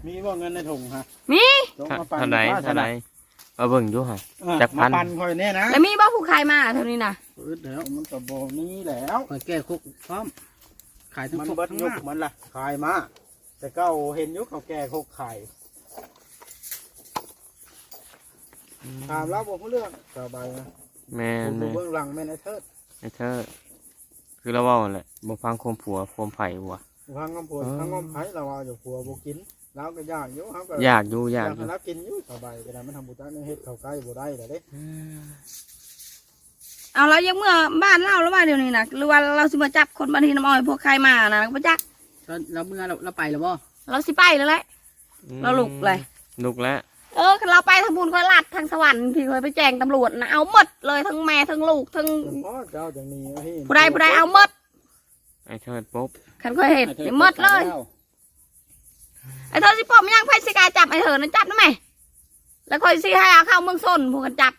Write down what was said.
ມີບໍ່ເງິນໃນຖົງຮະ? ມີ. ຕົກມາປັນ ເທົ່າໃດ ເທົ່າໃດ? ເອົາເບິ່ງຢູ່ຮະ. ເອີ ຈັກພັນ ມາປັນຂ້ອຍແດ່ນະ. ແລ້ວມີບໍ່ຜູ້ຂາຍມາເທົ່ານີ້ນະ? ອຶດແລ້ວ ມັນກໍບໍ່ມີແລ້ວ. ຂ້ອຍແກ້ຄົກພ້ອມ ຂາຍທັງ ມັນ ຄົກ ເບິດຍຸກ ທັງມາ ມັນລະ ຂາຍມາ. ແຕ່ເກົ່າເຫັນຢູ່ເຂົາແກ້ຄົກຂາຍ. ອືມ ຖາມລາວບໍ່ຮູ້ເລື່ອງ ສາວໃບນະ. ແມ່ນ ຜູ້ເບື້ອງຫຼັງແມ່ນໄອ້ເທີດ. ໄອ້ເທີດ ຄືລາວເວົ້າຫັ້ນແຫຼະ ບໍ່ຟັງຄວາມຜົວຄວາມໃຜ ບໍ່ຟັງຄວາມຜົວ ເອີ ຟັງຄວາມໃຜ. ລາວວ່າຢູ່ ຜົວບໍ່ກິນ ລາວກໍຢາກຢູ່ ເຮົາກໍຢາກຢູ່ ຢາກຢູ່ ຢາກໃຫ້ລາວກິນຢູ່. ສາວໃບກໍໄດ້ ມັນທຳບໍ່ຈັກແນວເຮັດ ເຂົ້າໃກ້ບໍ່ໄດ້ລະເດ້. ເອີ ເອົາ ລາວຍັງເມືອບ້ານລາວລະວ່າດຽວນີ້ນະ ຫຼືວ່າລາວຊິມາຈັບຄົນບ້ານຫີນນ້ຳອ້ອຍ ພວກຂາຍມານະ ກໍບໍ່ຈັກ. ລາວເມືອ ລາວ ລາວໄປແລ້ວບໍ່? ລາວຊິໄປແລ້ວແຫຼະ. ອືມ ລາວລຸກເລີຍ ລຸກແລ້ວ. ເອີ ຄັນລາວໄປທາງພຸ້ນ ຂ້ອຍລາດທາງສະຫວັນພີ້ ຂ້ອຍໄປແຈ້ງຕຳຫຼວດນະ ເອົາໝົດເລີຍ ທັງແມ່ທັງລູກທັງ ພໍ່ເຈົ້າຈັ່ງນີ້ ຜູ້ໃດຜູ້ໃດເອົາໝົດ. ໄອ້ເທີດປົບ ຄັນຂ້ອຍເຮັດ ໄອ້ເທີດ ນີ້ໝົດເລີຍ. ໄອ້ເທີດຊິປົບຫຍັງ? ໃຜຊິກ້າຈັບໄອ້ເທີດນະ? ຈັບນຳແມ່ ແລ້ວຂ້ອຍຊິໃຫ້ເອົາເຂົ້າເມືອງຊົນ ພວກຄັນຈັບ